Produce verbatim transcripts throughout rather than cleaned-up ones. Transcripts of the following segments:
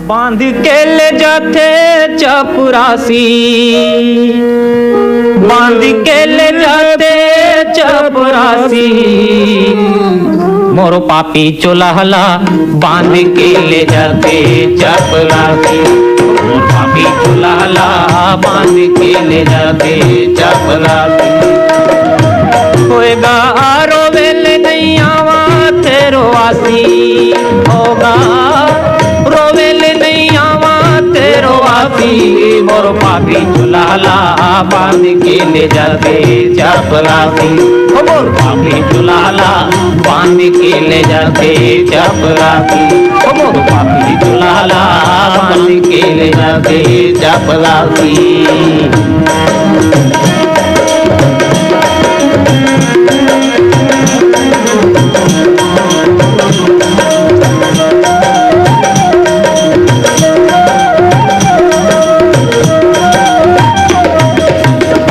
बांध के ले जाथे चपरासी, बांध के ले जाथे चपरासी, मोर पापी चोला ला बांध के ले जाथे चपरासी, मोर पापी चोला ला बांध के ले जाथे चपरासी। होएगा रोवे ले नइ आवत हे रोवासी, होगा रोवे ले नइ आवत हे रोवासी, मोर पापी चोला ला बांध के ले जाथे चपरासी, ओ मोर पापी चोला ला बांध के ले जाथे चपरासी, ओ मोर पापी चोला ला बांध के ले जाथे चपरासी।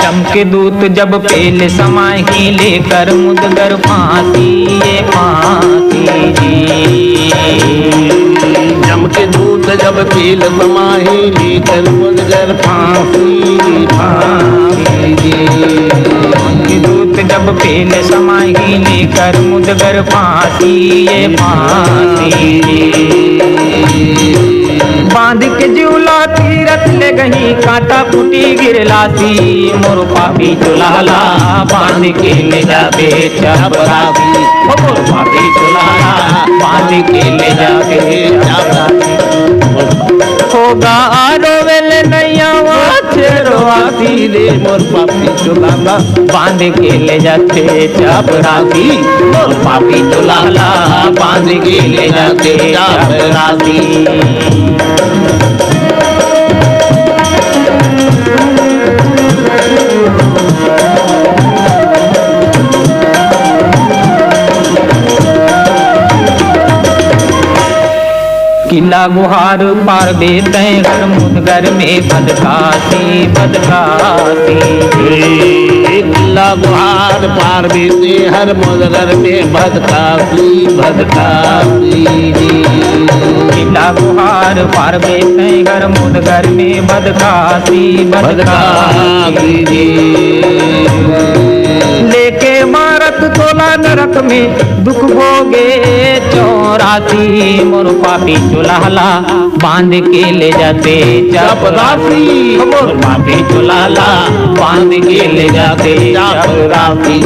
जम के दूत जब पेल समाही, लेकर मुदगर फांसी, ये फांसी जी। जम के दूत जब पेल समाही, लेकर मुदगर फांसी, फांसी जी। जम के दूत जब पेल समाही, लेकर मुदगर फांसी, ये फांसी जी। बांध के जिउला तीरथ ले गही, कांटा फूटी गिरलासी, मोर पापी चोला ला बांध के ले जाथे चपरासी, ओ मोर पापी चोला ला बांध के ले जाथे चपरासी। होगा रोवे ले नइ आवत हे रोवासी रे, मोर पापी चोला ला बांध के ले जाथे चपरासी, मोर पापी चोला ला बांध के ले जाथे चपरासी। किला गुहार पार बेतै हर मुदगर में बदकासी, बदकासी। ए, किला गुहार पार बेतै हर मुदगर में बदकासी, बदकासी जी। किला गुहार पार बेतै हर मुदगर में बदकासी, बदकासी बदकासी जी। लेके मारत तोला नरक में दुख भोगे चौरासी, मोर पापी चोला ला बांध के ले जाथे चपरासी, मोर पापी चोला ला बांध के ले जाथे चपरासी।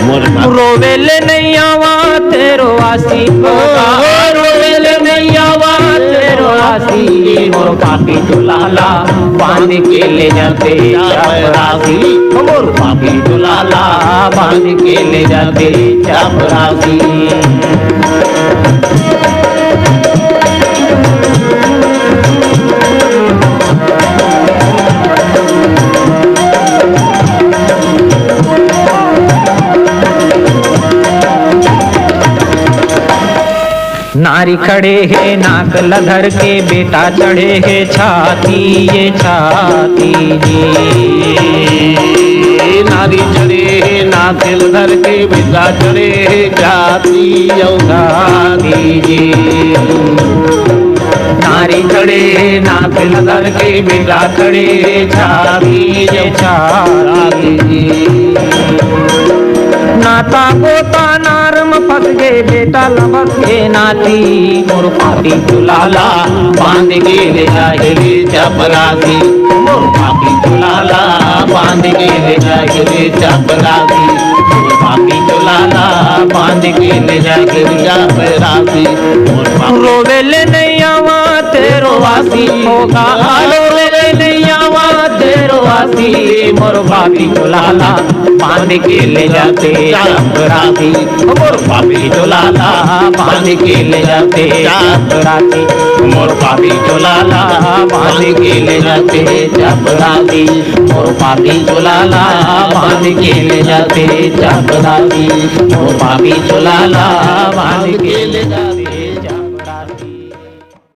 मोर पापी रोवे ले नइ आवत हे रोवासी, ओ, रोवे ले नइ आवत हे रोवासी, मोर पापी चोला ला बांध के ले जाथे चपरासी, मोर पापी चोला ला बांध के ले जाथे चपरासी। नारी खड़े हे नाक ल धर के, बेटा चढ़े हे छाती, ये छाती जी। नारी चढ़े हे नाक ल धर के, बेटा चढ़े हे छाती, अउ छाती जी। नारी खड़े हे नाक ल धर के, बेटा खड़े हे छाती, ये छाती जी। नाता गोता नार म फंस गे, बेटा लबक के नाती, मोर पापी चोला ला बांध के ले जाए रे चपरासी, मोर पापी चोला ला बांध के ले जाए रे चपरासी, मोर पापी चोला ला बांध के ले जाए रे चपरासी, मोर पापी रोवे ले नइ आवत हे रोवासी, होगा रोवे ले नइ आवत हे रोवासी, मोर पापी चोला ला बांध के ले जाथे चपरासी, मोर पापी चोला ला बांध के ले जाथे चपरासी, मोर पापी चोला ला बांध के ले जाथे चपरासी, मोर पापी चोला ला बांध के ले जाथे चपरासी, मोर पापी चोला ला बांध के ले जाथे।